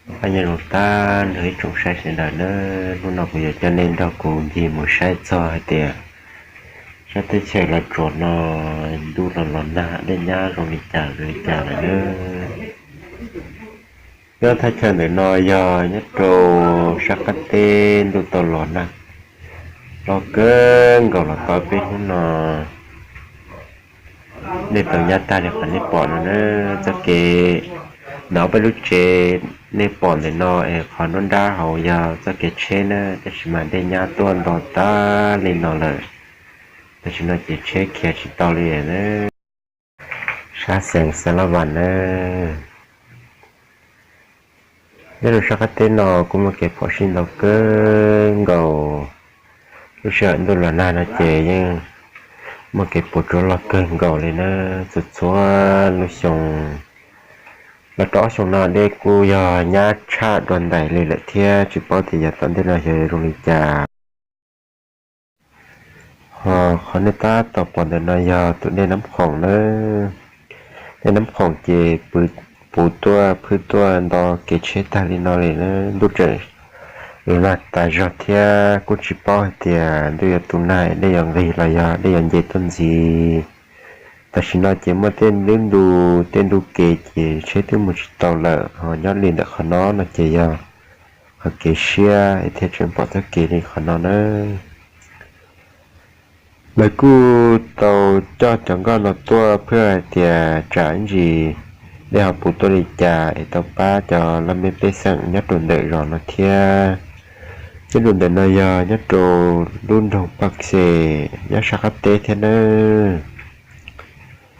Pab nyob zoo tag nrho ib tsoom saib sawv daws nawb, hnub no kuv yuav coj nej nrog kuv ncig mus saib txog hais tias sab teb chaws Los Tsuas no ntuj los los nag dej nyab zoo li cas zoo li cas lawm nawb. Nyob thaj chaw ntawm no yog nyob rau sab qab teb ntuj tau los nag loj kawg nkaus los tau peb hnub no. Nej tau nyab tag li qhov nej pom no na, txoj kev ntawm peb lub tsev nej pom ntawm no es qhov nruab nrab hauv yog txoj kev tsheb na, tab sis mas dej nyab tuaj nto tag li no lawm. Tam sim no ces tsheb khiav tsis tau li na. Sab xeev Xas Las Vas na. Nyob rau sab qab teb no kuj muaj kev phom sij ntau kawg nkaus. Lub sij hawm ntuj los nag no ces yeej muaj kev puas tsuaj loj kawg nkaus li na. Txhua txhua lub xyoo, los rau ob xyoos no dej kuj yog nyab tshaj dua ntais li lawm thiab, tsis paub tias yav tom ntej no xyov zoo li cas. Ho qhov nej tab tom pom ntawm no yog tus dej Nab Khoom na. Dej Nab Khoom ces puv tuaj phwb tuaj nto kev tsheb tag li no li na. Ntuj tseem los nag tas zog thiab kuj tsis paub hais tias ntuj yuav tu nag dej yuav nqig los yog dej yuav nce tuaj ntxiv. Tam sim no ces muaj tej ntu tej ntu kev ces tsheb twb mus tsis tau lawm, ho nyob li ntawm qhov no no ces yog qhov kev siab thiaj tseem pom txoj kev li qhov no na. Lawv kuj tau coj cov nkoj no tuaj phwj hais tias tsam ib ntsis dej ho puv tuaj li cas es tau pab cov laj mej pej xeem nyob rau ntawm zos no thiab. Nyob rau ntawm no yog nyob rau lub nroog Paj Xes nyob sab qab teb thiab nawb.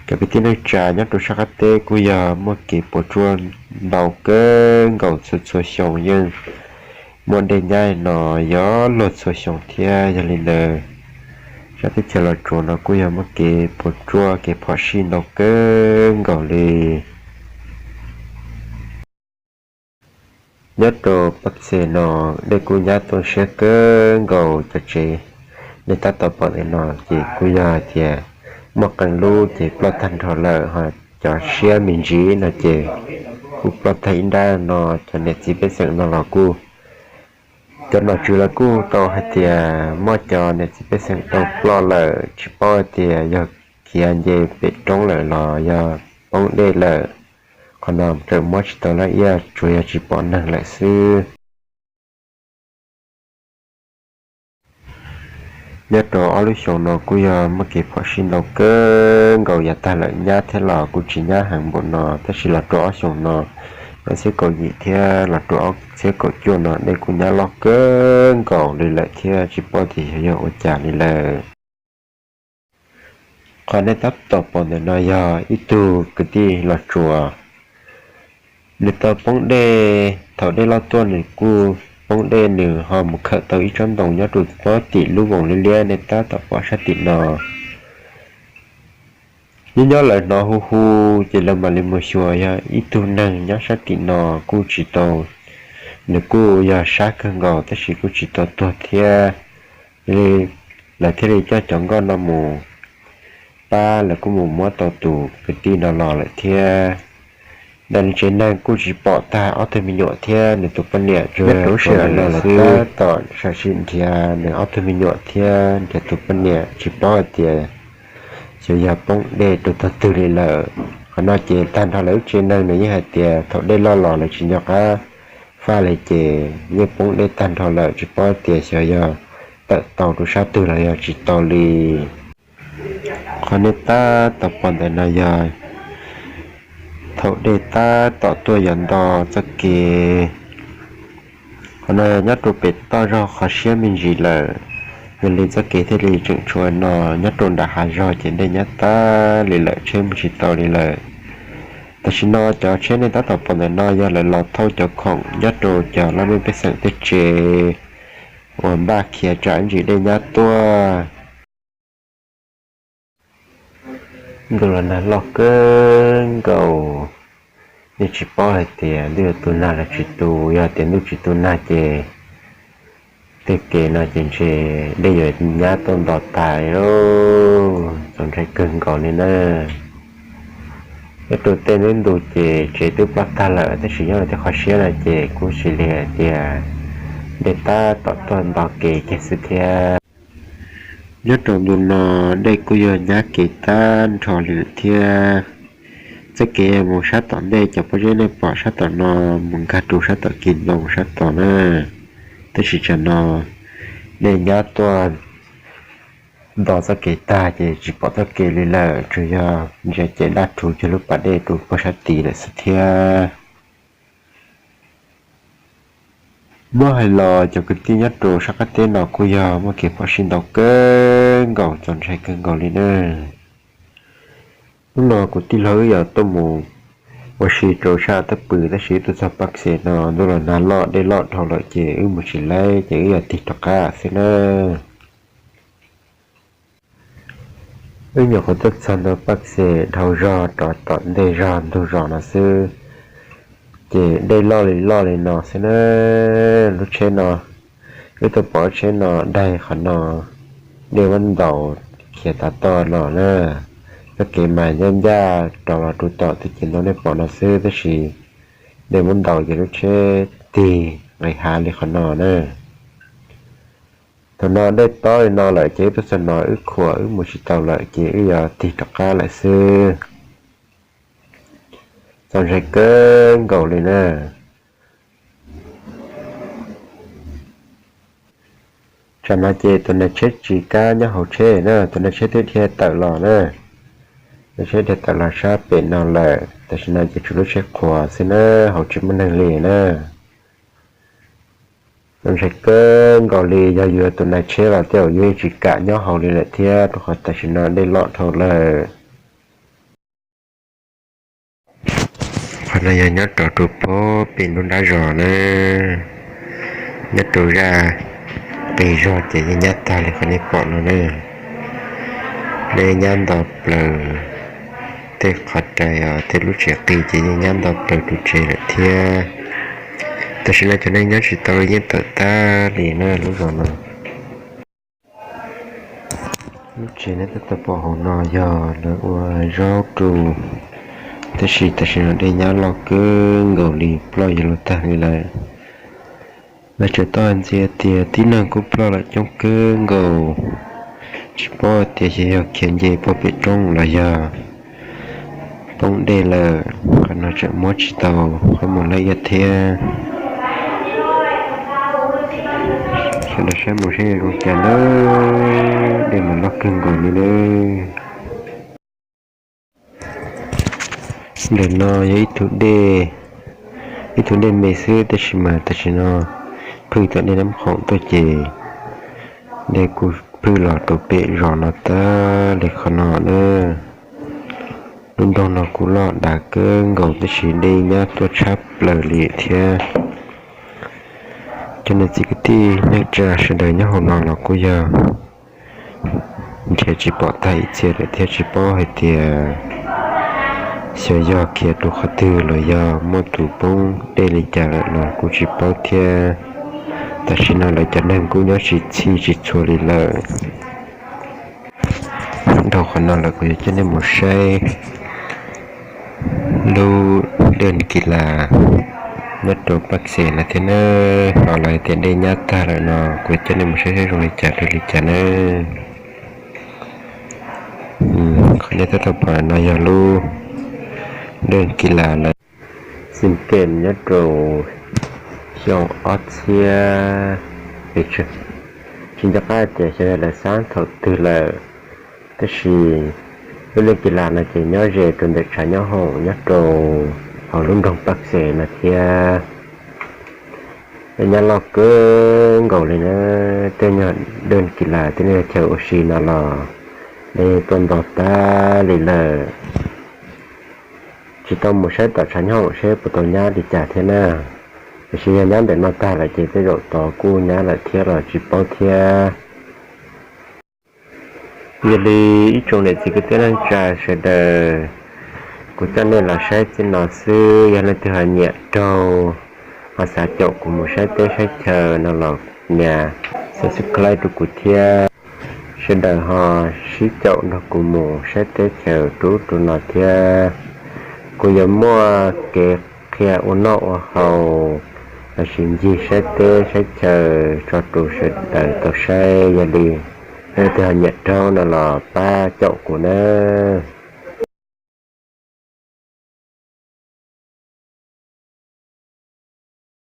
Cov kwv tij neej tsa nyob rau sab qab teb kuj yog muaj kev puas tsuaj ntau kawg nkaus, txhua txhua xyoo yeej muaj dej nyab no yog luag txhua xyoo thiab. Yog li ntawd, sab teb chaws Los Tsuas no kuj yog muaj kev puas tsuaj kev phom sij ntau kawg nkaus li. Nyob rau Paj Xes no, dej kuj nyab tuaj siab kawg nkaus, cov tsev nej tab tom pom ntawm no ces kuj yog hais tias muaj qee lub ces ploj tag nrho lawm, ho cov siab me ntsis no ces kuj ploj tag ib nrab no. Cov niam txiv pej xeem no los kuj, cov nom tswv los kuj tau hais tias muaj cov niam txiv pej xeem tau ploj lawm, tsis paub hais tias yog khiav nce pem roob lawm los yog poob dej lawm. Qhov no tseem muab tsis tau laj iab, tsuas yog tsis pom neeg lawm xwb. Nyob rau ob lub xyoos no kuj yog muaj kev phom sij ntau kawg nkaus, yav tag lawm nyab thiab los kuj tsis nyab heev npaum no, tab sis los rau ob xyoos no, yav xiab kaum yim thiab los rau ob xiab kaum cuaj no dej kuj nyab loj kawg nkaus li lawm thiab, tsis paub tias yog ua cas li lawm. Qhov nej tab tom pom ntawm no yog ib tug kwv tij Los Tsuas, nws tau poob dej, thaum dej loj tuaj nws kuj poob dej, nws ho mus khawm tau ib tsob ntoo nyob rau pob tim lub voos liab liab nej tab tom pom sab tim no. Nyob nyob lawv hnov hu hu, ces lawv mam li mus xyuas yog ib tug neeg nyob sab tim no kuj tsis tau, nws kuj yog sab kawg nkaus tab sis kuj tsis tau tuag thiab. Lawv thiaj li coj cov nkoj no mus pab, lawv kuj mus muab tau tus kwv tij no los lawm thiab. Ntawm nws tsev neeg kuj tsis pom tag ob tug me nyuam thiab nws tus poj niam, tsuas yog lawv tab tom sam sim nrhiav nws ob tug me nyuam thiab nrhiav tus poj niam, tsis paub hais tias xyov yog poob dej rau tog twg li lawm. Qhov no ces tag nrho lawv lub tsev neeg nws yeej hais tias thaum dej loj los lawv tsis nco qab faj li ces yeej poob dej tag nrho lawm, tsis paub tias xyov yog tawm tau rau sab twg los yog tsis tau li. Qhov nej tab tom pom ntawm no yog thaum dej tab tom tuaj yuav nto txoj kev. Qhov no nyob rau pem toj zog qhov siab me ntsis lawm, yog li txoj kev thiaj li tseem tshuav no. Nyob rau nram hav zog ces dej nyab tag li lawm, tsheb mus tsis tau li lawm. Tam sim no cov tsheb nej tab tom pom ntawm no yog lawv los thauj cov khoom nyob rau cov laj mej pej xeem tej tsev uas npaj khiav tsam ib ntsis dej nyab tuaj. Ntuj los nag loj kawg nkaus, yeej tsis paub hais tias ntuj yuav tu nag los tsis tu. Yog tias ntuj tsis tu nag ces tej kev no ces ntshe dej yuav nyab tuaj nto tas li lauj, txaus ntshai kawg nkaus li na. Nyob rau tej hnub ntu ces tsev twb ploj tag lawm, tab sis nyob rau tej qhov siab no ces kuv sim li hais tias dej tab tom tuaj nto kev kiag xwb thiab. Nyob rau ntu no dej kuj yog nyab kev tag nrho li lawm thiab. Txoj kev mus sab tom ntej cov pob zeb nej pom sab tom no mus nkag rau sab tom kis ntoo sab tod na. Tab sis tsam no dej nyab tuaj nto txoj kev tag ces tsis pom txoj kev li lawm, tsuas yog ntsia ces daj rhuv kiag lub pas dej rau pem sab tid lawm xwb thiab. Muab hais los cov kwv tij nyob rau sab qab teb no kuj yog muaj kev phom sij ntau kawg nkaus, txaus ntshai kawg nkaus li na. Hnub no kuv tij laug wb yog tuaj mus ua si rau sab Taj Pw, tab sis wb tuaj txog Paj Xes no ntuj los nag loj dej loj dhau lawm ces wb mus tsis laib ces wb yog tig rov qab xwb na. Wb nyuam qhuav tuaj txog ntawm Paj Xes dhau zog rov tom ntej zog ntug zos no xwb, ces dej loj li loj li no xwb na. Lub tsheb no, wb tuaj pom lub tsheb no daig qhov no, dej muab ntaus khiav tas toj no na. Txoj kev mas ncaj ncaj rov los rau tom tej kev ntoo nej pom no xwb, tab sis dej muab ntaus ces lub tsheb tig nqis hav li qhov no na. Thaum no dej tob li no lawm ces wb tuaj txog no wb khuam wb mus tsis tau lawm ces wb yuav tig rov qab lawm xwb. Txaus ntshai kawg nkaus li na. Tsam no ces tus nais tsheb tsis kam nyob hauv tsheb na, tus nais tsheb twb dhia tawm los na. Nais tsheb dhia tawm los sab pem no lawm, tam sim no ces tshuav lub tsheb qhuav xwb na, hauv tsis muaj neeg li na. Txaus ntshai kawg nkaus li, yog yus yog tus nais tsheb los tej zaum yus yeej tsis kam nyob hauv li lawm thiab, rau qhov tam sim no dej loj dhau lawm. Qhov no yog nyob rau pem lub nrab zos na, nyob rau zaj qis zog ces yeej nyab tag li qhov nej pom no na. Dej nyab nto plaws, tej qhov rais os tej lub tsev qis ces yeej nyab nto plaws rau tsev lawm thiab. Tam sim no cov neeg nyob tsis tau li yeej tawm tag li na lub zos no. Lub tsev nej tab tom pom hauv no yog lawv ua zaub rau, tab sis tam sim no dej nyab loj kawg nkaus li ploj yuav luag tag li lawm. Lawv tseem tau hais ntxiv tias tib neeg kuj ploj lawm coob kawg nkaus, tsis paub tias xyov yog khiav nce puag pem roob los yog poob dej lawm, qhov no tseem muab tsis tau qhov mus laib iab thiab. Sawv daws saib mus saib zoo cas na, dej mas loj kawg nkaus li na. Ntawm no yog ib tug dej, ib tug dej me xwb tab sis mas tam sim no phwj tom dej Nab Khoom tuaj ces dej kuj phwj los rau pem zos no tag li qhov no na. Lub nroog no kuj loj dav kawg nkaus tab sis dej nyab tuaj tshab plaws li thiab. Cov niam txiv kwv tij neej tsa sawv daws nyob hauv no los kuj yog nrhiav tsis pom tag ib txhia lawm thiab tsis paub hais tias xyov yog khiav rau qhov twg los yog muaj tus poob dej li cas lawm los kuj tsis paub thiab. Tam sim no lawv cov neeg kuj nyob tsis txhij tsis txhua li lawm. Dhau qhov no lawm kuv yuav coj nej mus saib lub dej kis las nyob rau Paj Xes no thiab na. Ho lawv tias dej nyab tag lawm no kuv yuav coj nej mus saib saib zoo li cas rau li cas na. Qhov nej tab tom pom no yog lub dej kis las lawv xim kem nyob rau xyoo ob txhiab pes tsawg, tsis nco qab tias xyov yog lawv xab thaum twg lawm. Tab sis lub dej kis las no ces nyob ze rau ntawm tshav nyob hoom nyob rau hauv lub nroog Paj Xes no thiab. Dej nyab loj kawg nkaus li na, tej nyuag dej kis las tej nyuag chaw ua si no los dej tuaj nto tag li lawm. Tsis tau mus saib tom tshav nyob hoom seb puas tau nyab li cas thiab na. Tiam sis yog nyab ntawm no tag lawm ces tej zaum tod kuj nyab lawm thiab los tsis paub thiab. Yog li ib tsoom niam txiv kwv tij neej tsa sawv daws, kuv coj nej los saib txij no xwb, yog leej twg ho nyiam raug ho xav caum kuv mus saib teb saib chaw no los nias subscribe rau kuv thiab. Sawv daws ho sib caum nrog kuv mus saib teb chaws rau ub rau no thiab. Kuv yuav muaj kev qhia ua noj ua haus los sis ncig saib teb saib chaw tso rau sawv daws tau saib. Yog li leej twg ho nyiam raug no los pab caum kuv nawb.